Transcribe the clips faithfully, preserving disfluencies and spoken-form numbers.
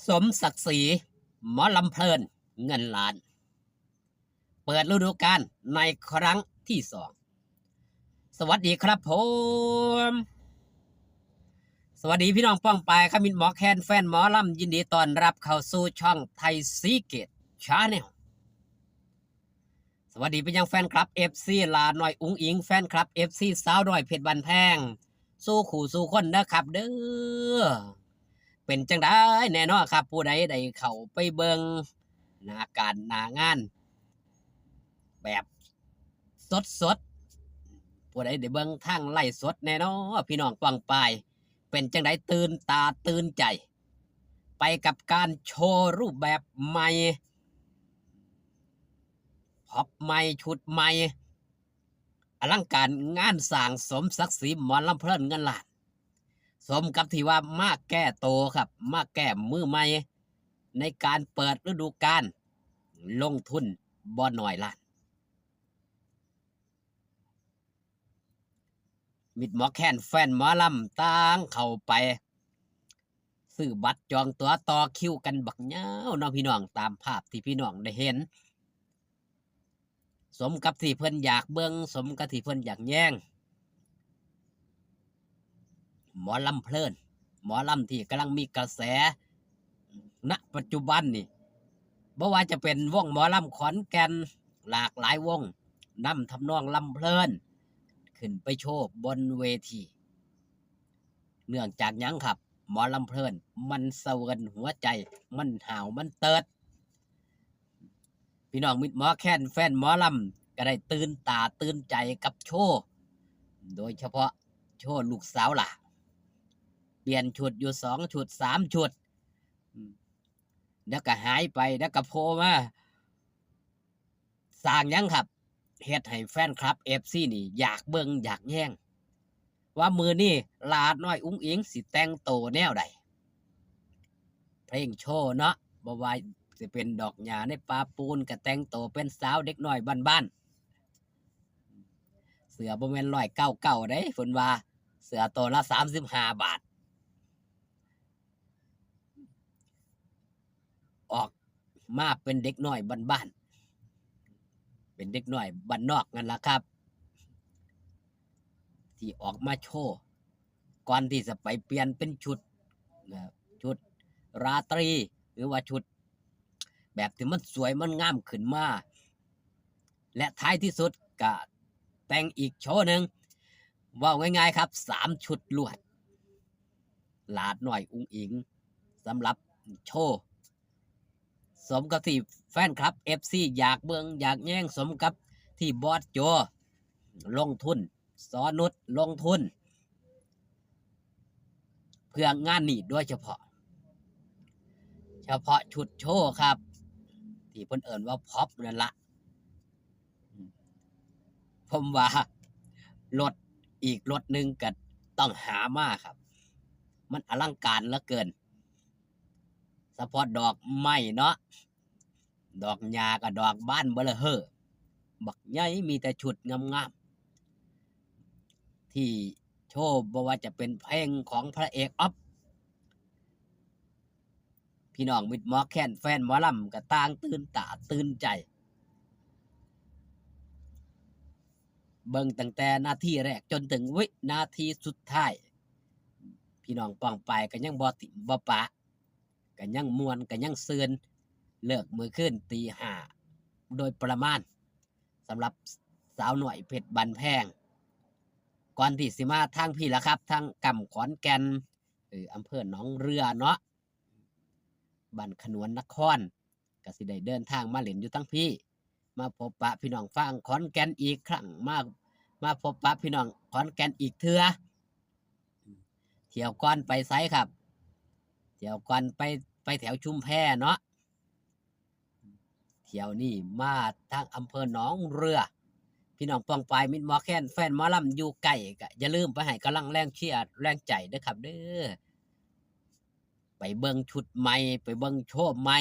สมศักดิ์ศรี หมอลำเพลินเงินล้าน เปิดฤดูกาลในครั้งที่สอง สวัสดีครับผม สวัสดีพี่น้องป้องปายครับ มิตรหมอแคน แฟนหมอลำ ยินดีต้อนรับเข้าสู่ช่องไทยซีเกตชาแนล สวัสดีไปยังแฟนคลับ เอฟซี หลาน้อยอุ๋งอิ๋ง แฟนคลับ เอฟซี สาวน้อยเพชรบ้านแพง สู่คู่สู่คนนะครับเด้อ เป็นจังไดแน่นอนครับ ผู้ใดได้เข้าไปเบิ่งหน้าการหน้างาน แบบสดๆ ผู้ใดได้เบิ่งทางไลฟ์สดแน่นอน พี่น้องป้องปาย เป็นจังไดตื่นตาตื่นใจ ไปกับการโชว์รูปแบบใหม่ พ็อปใหม่ ชุดใหม่ อลังการงานสร้าง สมศักดิ์ศรีหมอลำเพลินเงินล้าน สมกับที่ว่ามาแก้ตัวครับ มาแก้มือใหม่ ในการเปิดฤดูกาล ลงทุนบ่น้อยล้าน มิตรหมอแคน แฟนหมอลำต่างเข้าไป ซื้อบัตรจองตั๋วต่อคิวกันบักยาวเนาะพี่น้อง ตามภาพที่พี่น้องได้เห็น สมกับที่เพิ่นอยากเบิ่ง สมกับที่เพิ่นอยากแยง หมอลำเพลิน หมอลำที่กำลังมีกระแส ณ ปัจจุบันนี่ บ่ว่าจะเป็นวงหมอลำขอนแก่น หลากหลายวง นำทำนองลำเพลิน ขึ้นไปโชว์บนเวที เนื่องจากหยังครับ หมอลำเพลิน มันสะเวินหัวใจ มันห้าว มันเติด พี่น้องมิตรหมอแคน แฟนหมอลำ ก็ได้ตื่นตาตื่นใจกับโชว์ โดยเฉพาะโชว์ลูกสาวหล่า เปลี่ยนชุดอยู่สองชุด สามชุด อืม แล้วก็หายไป แล้วก็โผล่มา สร้างหยังครับ เฮ็ดให้แฟนคลับ เอฟซี นี่อยากเบิ่งอยากแยง ว่ามื้อนี้หลาน้อยอุ๋งอิ๋งสิแต่งโตแนวใด เพลงโชว์เนาะ บ่ว่าสิเป็นดอกหญ้าในป่าปูน ก็แต่งโตเป็นสาวเด็กน้อยบ้านๆ เสื้อบ่แม่นร้อยเก้าเก้าเด้ เพิ่นว่าเสื้อโตละสามสิบห้าบาท ออกมาเป็นเด็กน้อยบ้านๆ เป็นเด็กน้อยบ้านนอกนั่นล่ะครับ ที่ออกมาโชว์ ก่อนที่จะไปเปลี่ยนเป็นชุดนะ ชุดราตรี หรือว่าชุดแบบที่มันสวยมันงามขึ้นมา และท้ายที่สุดก็แต่งอีกโชว์หนึ่ง เว้าง่ายๆครับ สามชุดรวด หลาน้อยอุ๋งอิ๋ง สำหรับโชว์ สมกับที่แฟนคลับ เอฟซี อยากเบิ่งอยากแยง สมกับที่บอสโจลงทุน สอนุชลงทุน เพื่องานนี้โดยเฉพาะ เฉพาะชุดโชว์ครับ ที่เพิ่นเอิ้นว่าพ็อปนั่นละ ผมว่ารถอีกรถหนึ่งก็ต้องหามาครับ มันอลังการเหลือเกิน เฉพาะดอกไม้เนาะ ดอกหญ้าก็ดอกบานเบ้อเร่อเฮ่อ บักใหญ่ มีแต่ชุดงามๆ ที่โชว์ บ่ว่าจะเป็นเพลงของพระเอกอ๊อฟ พี่น้องมิตรหมอแคน แฟนหมอลำก็ต่างตื่นตาตื่นใจ เบิ่งตั้งแต่นาทีแรกจนถึงวินาทีสุดท้าย พี่น้องป้องปายก็ยังบ่ถิ่มบ่ปะ ก็ยังม่วน ก็ยังซื่น เลิกมื้อคืนตีห้าโดยประมาณ สำหรับสาวน้อยเพชรบ้านแพง ก่อนที่สิมาทางพี้ล่ะครับ ทางก้ำขอนแก่น เออ อำเภอหนองเรือเนาะ บ้านขนวนนคร ก็สิได้เดินทางมาเล่นอยู่ทางพี้ มาพบปะพี่น้องฟังขอนแก่นอีกครั้ง มา มาพบปะพี่น้องขอนแก่นอีกเทื่อ เที่ยวก่อนไปไสครับ เที่ยวก่อนไป ไปแถวชุมแพเนาะ เที่ยวนี้มาทางอำเภอหนองเรือ พี่น้องป้องปายมิตรหมอแคน แฟนหมอลำอยู่ใกล้ก็อย่าลืมไปให้กำลังแรงเชียร์แรงใจเด้อครับเด้อ ไปเบิ่งชุดใหม่ ไปเบิ่งโชว์ใหม่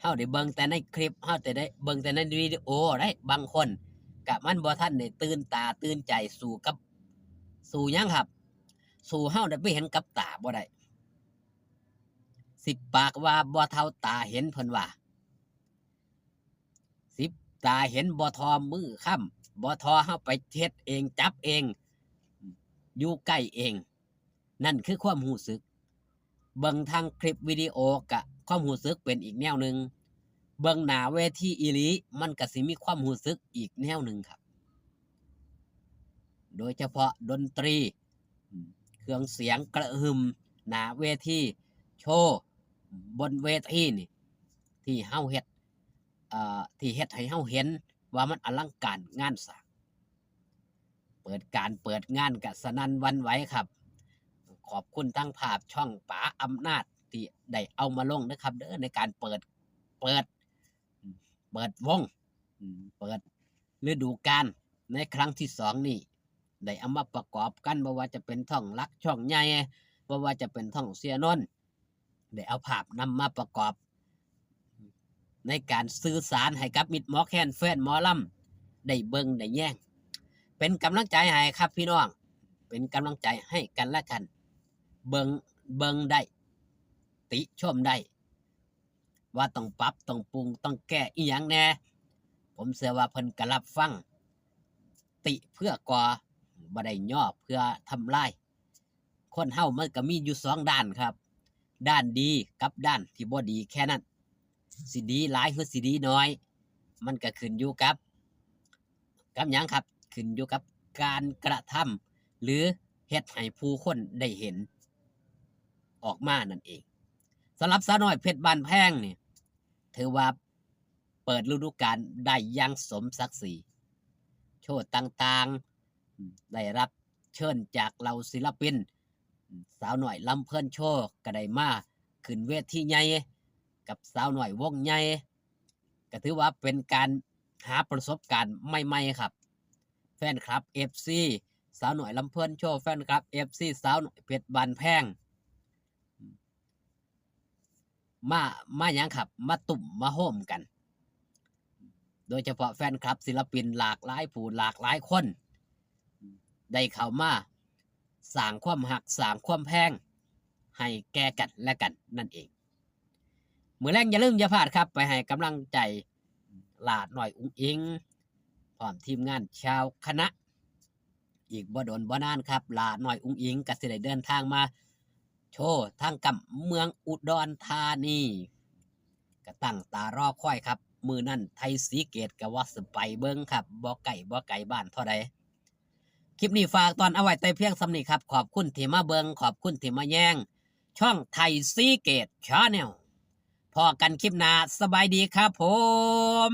เฮาได้เบิ่งแต่ในคลิป เฮาแต่ได้เบิ่งแต่ในวิดีโอได้ บางคนก็มันบ่ทันได้ตื่นตาตื่นใจสู้กับ สู้หยังครับ สู้เฮาได้ไปเห็นกับตาบ่ได้ สิบปากว่าบ่เท่าตาเห็นเพิ่นว่า สิบตาเห็นบ่ทอมือค้ำ บ่ทอเฮาไปเฮ็ดเองจับเอง อยู่ใกล้เอง นั่นคือความรู้สึก เบิ่งทางคลิปวิดีโอกะความรู้สึกเป็นอีกแนวหนึ่ง เบิ่งหน้าเวทีอีหลีมันก็สิมีความรู้สึกอีกแนวหนึ่งครับ โดยเฉพาะดนตรี เครื่องเสียงกระหึ่มหน้าเวทีโชว์บนเวทีนี่ ที่เฮาเฮ็ด เอ่อ ที่เฮ็ดให้เฮาเห็นว่ามันอลังการงานสร้าง เปิดการเปิดงานกะสนั่นหวั่นไหวครับ ขอบคุณทั้งภาพช่องป๋าอำนาจที่ได้เอามาลงนะครับเด้อ ในการเปิด เปิด เปิดวง เปิดฤดูกาลในครั้งที่สองนี่ ได้เอามาประกอบกัน บ่ว่าจะเป็นท่องหลักช่องใหญ่ บ่ว่าจะเป็นท่องเสียนนท์ ได้เอาภาพนำมาประกอบ ในการสื่อสารให้กับมิตรหมอแคนแฟนหมอลำได้เบิ่งได้แยง เป็นกำลังใจให้ครับพี่น้อง เป็นกำลังใจให้กันและกัน เบิ่ง เบิ่งได้ ติชมได้ ว่าต้องปรับต้องปรุงต้องแก้อีหยังแหน่ ผมเชื่อว่าเพิ่นก็รับฟัง ติเพื่อก่อ บ่ได้ย่อเพื่อทำลาย คนเฮามันก็มีอยู่สองด้านครับ ด้านดีกับด้านที่บ่ดีแค่นั้น สิดีหลายหรือสิดีน้อย มันก็ขึ้นอยู่กับ กับหยังครับ ขึ้นอยู่กับการกระทำหรือเฮ็ดให้ผู้คนได้เห็นออกมานั่นเอง สำหรับสาวน้อยเพชรบ้านแพงนี่ ถือว่าเปิดฤดูกาลได้อย่างสมศักดิ์ศรี โชว์ต่างๆ ได้รับเชิญจากเหล่าศิลปิน สาวน้อยลำเพลินโชว์ก็ได้มาขึ้นเวทีใหญ่กับสาวน้อยวงใหญ่ ก็ถือว่าเป็นการหาประสบการณ์ใหม่ๆครับ แฟนคลับ เอฟซี สาวน้อยลำเพลินโชว์ แฟนคลับ เอฟซี สาวน้อยเพชรบ้านแพง มา มาหยังครับ มาตุ้มมาโฮมกัน โดยเฉพาะแฟนคลับศิลปินหลากหลายผู้หลากหลายคน ได้เข้ามาสร้างความฮักสร้างความแพงให้แก่กันและกันนั่นเอง มื้อแลงอย่าลืมอย่าพลาดครับ ไปให้กำลังใจหลาน้อยอุ๋งอิ๋ง พร้อมทีมงานชาวคณะ อีกบ่โดนบ่นานครับ หลาน้อยอุ๋งอิ๋งก็สิได้เดินทางมาโชว์ทางกำเมืองอุดรธานี ก็ตั้งตารอคอยครับ มื้อนั้นไทยศรีเกตก็ว่าสิไปเบิ่งครับ บ่ไกลบ่ไกลบ้านเท่าใด คลิปนี้ฝากตอนเอาไว้แต่เพียงส่ำนี้ครับ ขอบคุณที่มาเบิ่ง ขอบคุณที่มาแยง ช่องไทยศรีเกต Channel พ้อกันคลิปหน้า สบายดีครับผม